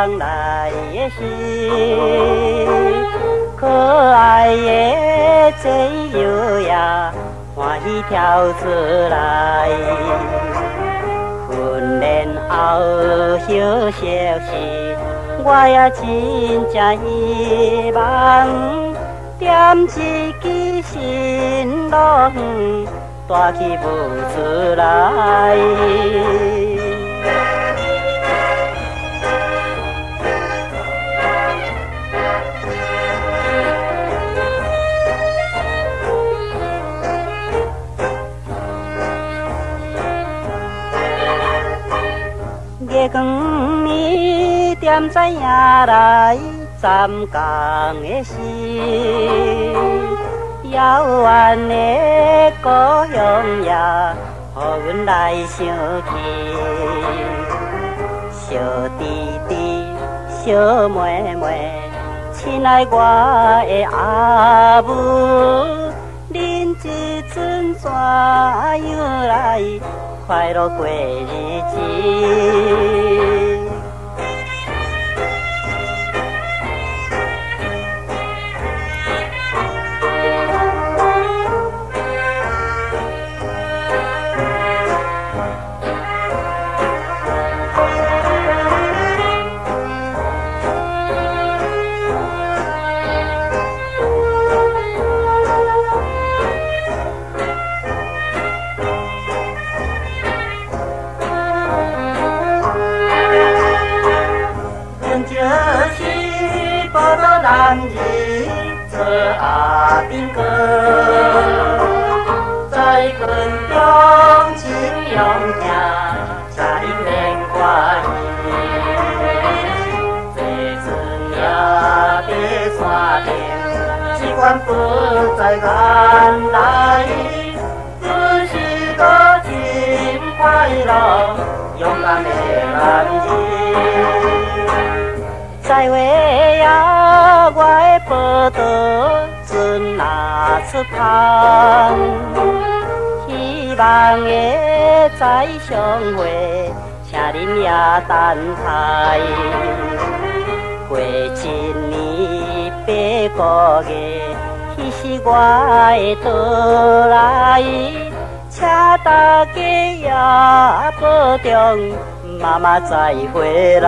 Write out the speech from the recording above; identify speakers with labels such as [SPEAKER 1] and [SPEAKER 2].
[SPEAKER 1] 人來的時，可愛的戰友也歡喜跳出來。訓練後休息時，我也真正希望點一支新路遠，帶去舞出來。月光暝点知影來參工的時，遙遠的故鄉也予阮來想起。小弟弟，小妹妹，親愛我的阿母，恁這陣怎樣來快樂過日子？男兒做阿兵哥，在軍中真勇猛，請恁免掛意。坐船也爬山頂，只管放在眼內，阮是個真快樂、勇敢的男兒。再會呀，我的寶島船若出航，希望會再相會，請恁也等待。過一年八個月，彼時我會倒來，請大家也保重，媽媽再回來。